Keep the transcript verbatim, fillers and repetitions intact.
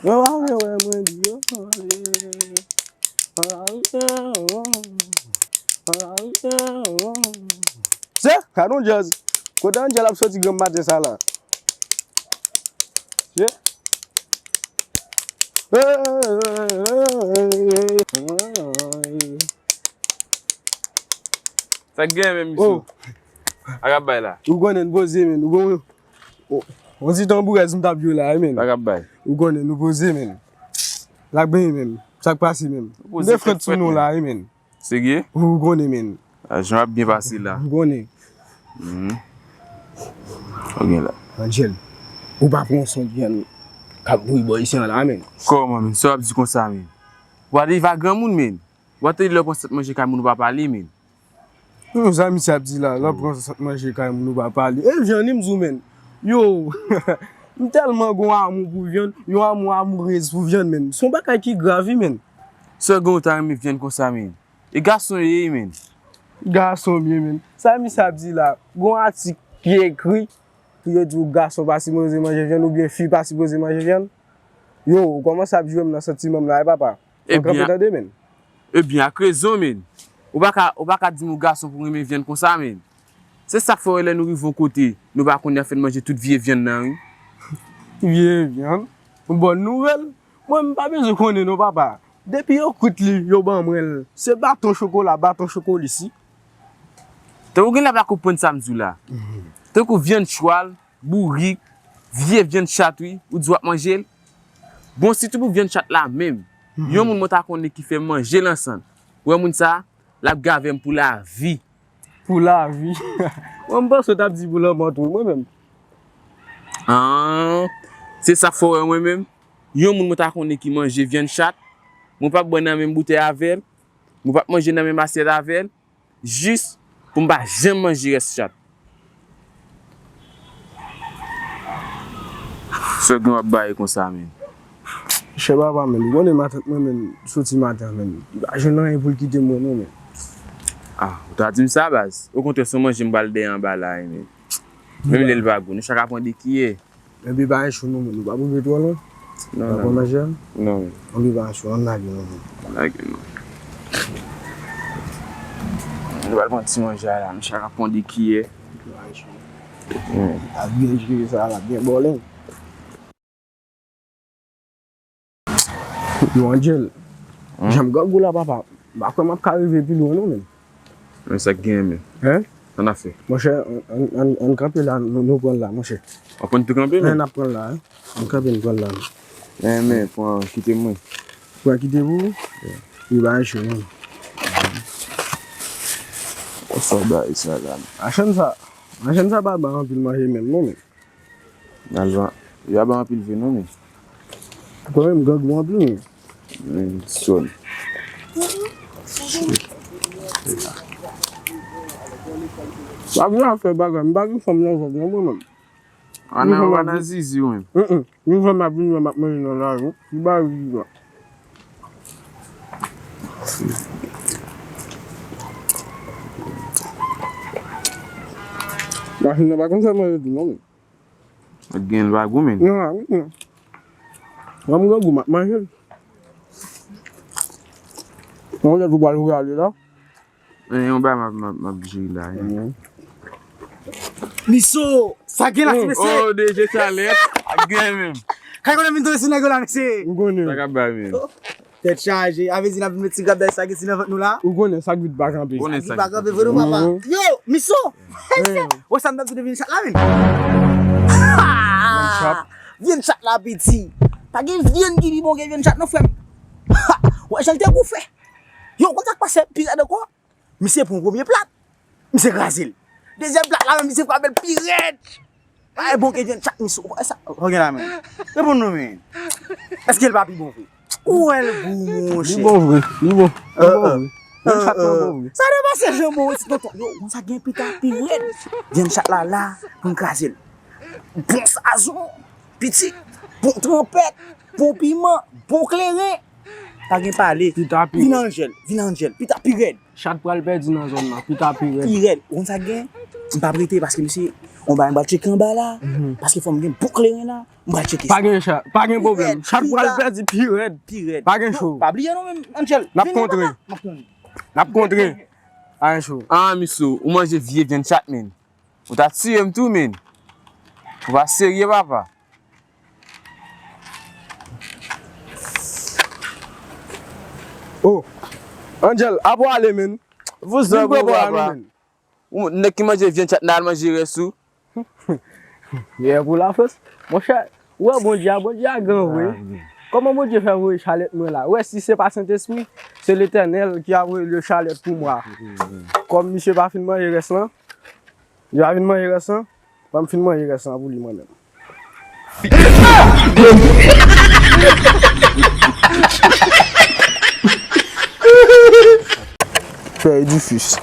Mwen pa vle wè mwen di yo. Se, gade yon djaz. Kote Angel ap soti granm maten sa la? Se. Sa k gen menm, misye? Oh. Sa k ap bay la? Ou konnen n poze, men. Ou konnen. Oh, on ti tanbourèz m t ap jwe la, wi, men. Sa k ap bay? Ou konnen, nou poze, men. L ap benyen, men. Sa k pase, men. M te frèt sou nou la, wi, men. Serye? Ou konnen, men. Ah, jan ap byen pase la. Ou konnen. Mhm. Ok la. Angel, ou pa pran son vyann k ap bouyi bò isi an la, men. Kòman, men? Sa w ap di konsa, men? W a deva granmoun, men. W a te di lè w pran sant manje kay moun ou pa pale, men. Yo, sa misye ap di la, lè w pran sant manje kay moun ou pa pale. E vyann, wi, m di w, men. Yo, m tèlman gon amou pou vyann, yon amou amourez pou vyann, men. Se yon bagay ki grav, wi, men. Sa gen w ta renmen vyann konsa, men. E gason ye, men. Gason m ye, men. Sa misye ap di la, gon atik ki ekri, pou yo di w gason pa sipoze manje vyann, oubyen fi pa sipoze manje vyann. Yo, ou kòmanse ap jwe m nan santiman m la, wi, papa. Ebyen, kanpe tande, men. Ebyen, ak rezon, men. Ou pa ka, ou pa ka di m ou gason pou renmen vyann konsa, men. Se sa k fè w wè lè nou rive yon kote, nou pa konn y ap fè n manje tout vye vyann nan, wi. Vye vyann? Yon bòn nouvèl? Mwen, m pa bezwen konnen non, papa. Depi yo kwit li, yo ban mwen l. Se baton chokola, baton chokolis, wi. Tankou gen lè w pa konprann sa m di w la. Mhm. Tankou vyann chwal, bourik, vye vyann chat, wi, ou di w ap manje l. Bon, sitou pou vyann chat la menm. Mhm. Yon moun mwen ta konnen ki fè manje l ansanm. Ou wè moun sa, l ap gave m pou lavi. Pou lavi. Mwen, m panse w t ap di pou lanmò tou, mwen menm. Ah, se sa k fè w wè mwen menm. Yon moun mwen ta konnen ki manje vyann chat, mwen p ap bwè nan menm boutèy avè l, mwen p ap manje nan menm asyèt avè l, jis pou m pa janm manje rès chat. Sa w gen w ap bay konsa, men. Chè papa, men, ou konnen matant mwen, men, soti maten, men, li pa jwenn anyen pou l kite mwen, non, men. Ah, ou ta di m sa, baz. Okontrè, se yon manje m pral dèyè anba la, men. Menm lè l pa gou, nou chak ap pran de kiyè. Epi pa enchou non, men, nou pa pou rive twò lwen. Non, non, non. Manje a? Non, men. Epi pa enchou, ann lage non, men. Lage non. Nou pral pran ti manje a la, nou chak ap pran de kiyè. Ap byen jere sa, l ap byen bòlen. Yo, Angel, jan m grangou la, papa, m pa kwè m ap ka rive pi lwen non, men. Men sa k genyen, men. Hein? Ann afè. Monchè, ann, ann, ann kanpe la, nou, nou pran l la, monchè. W ap pran tou kanpe, men? Ann ap pran l la, hein. Ann kanpe, nou pran l la. Men, men, pran, kite mwen. Pran kite pou ou? Li pa enchou, non. Sa bay sa la. Machann sa, machann sa pa bay anpil manje menm, non, men. Alvan, y a ba anpil vre non, men. Kanmenm, grangou anpil, men. Men, sòn. Pa vin ap fè bagay, m pa gen fanm nan zòn nan, mwen menm. Ann, ou pa nan zizi, ou menm. Mm, mm. Yon fanm ap vin wè m ap manje nan lari, m pa vin wè. Machin nan pa konn fè manje tou, non, men. Ak gen l pa gou, men. Non, non. Lè m grangou, m ap manje l. Yon lè tou pral rale la. Men, yon bagay m ap, m ap, m ap jere la, wi. Miso, sa gen la, mesye? Oh, D J Chalèt, ak gen menm. Kay konnen vin tonbe sou nèg yo la, mesye. M konnen. Sa k ap bay, men. Tèt chaje. A vle di n ap vin met ti grabdaj sa ki ti nan vant nou la. Ou konnen sa k vit pa kanpe. Konnen sa k vit pa kanpe vre non, papa. Yo, Miso. Wè sa m t ap di de vyann chat la, men. Vyann chat la piti. Pa gen vyann ki pi bon ke vyann chat non, frè m. Wè jan l te gou, frè. Yo, konn sa k pase pi rèd ankò? Misye pran premye plat. Misye kraze l. Dezyèm plat la menm, misye frape l pi rèd. Ay, bon, ke vyann chat misye. Ou wè sa? Ou gen la, men. Reponn nou, men. Èske l pa pi bon vre? Ou wè l gou, monchè. Li bon vre. Li bon. Li bon vre. Vyann chat lan bon vre. Sa depase janbon, wi, ti tonton. Yo, konsa gen pita pi rèd. Vyann chat la la, pou n kraze l. Bon sazon, pitit. Bon tranpèt. Bon piman. Bon kleren. Pa gen pale. Pita pi rèd. Vin Angel, vin Angel. Pita pi rèd. Chat pral pèdi nan zòn nan. Pita pi rèd. Pi rèd. Ou konn sa k gen? M p ap rete paske misye, On bagay m pral tcheke anba la, paske fò m gen bon kleren la, m pral tcheke sa. Pa gen chat, pa gen pwoblèm. Chat pral pèdi pi rèd. Pi rèd. Pa gen cho. Pa bliye non, men, Angel, n ap kontre. N ap kontre. Pa gen cho. Ah, misye, ou manje vye vyann chat, men. Ou ta tiye m tou, men. Ou pa serye, papa. Oh, Angel, ap w ale, men. Vouzan, vin pran bò la, non, men. Ou nèg ki manje vyann chat, n al manje rès ou. Yè pou Lafrans. Monchè, ou wè Bondye a, Bondye a gran vre. Kòman Bondye fè voye chalèt mwen la? Ou wè si se pa Sentespri, se Letènèl ki a voye le chalèt pou mwen. Kòm misye pa fin manje rès lan, li pa fin manje rès lan, ban m fin manje rès lan pou li mwen menm. Fè edifis.